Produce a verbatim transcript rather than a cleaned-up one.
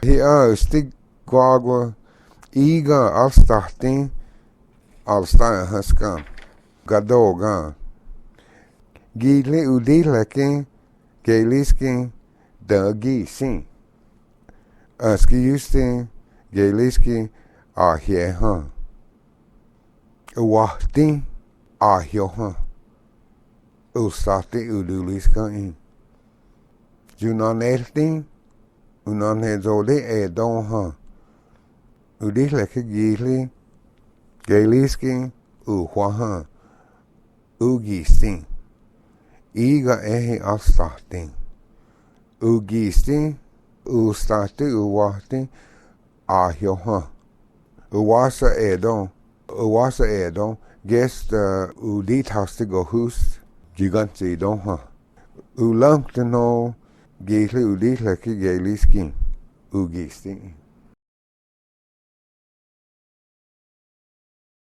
Hi'a sti guagua iga al stahtin, al sta ahaska, gadoga. Gidli udihleki, Geiliskin, dagi sin. Aski yustin, Geiliskin, ahyeha. Uahtin, ahyoha. Ustahtin uduliska in. Yunaneltin, unanhezoli edonha. Udihleki gidli, Geiliskin, uhuaha. Ugistin. Iga ehi al stahtin. Ugistin, ustahtin, uahtin, ahyoha. Uasa edon, uasa edon, gesta udithasti gohus, gigantsidonha. Ulamtino, gidli udihleki Geiliskin, ugistin.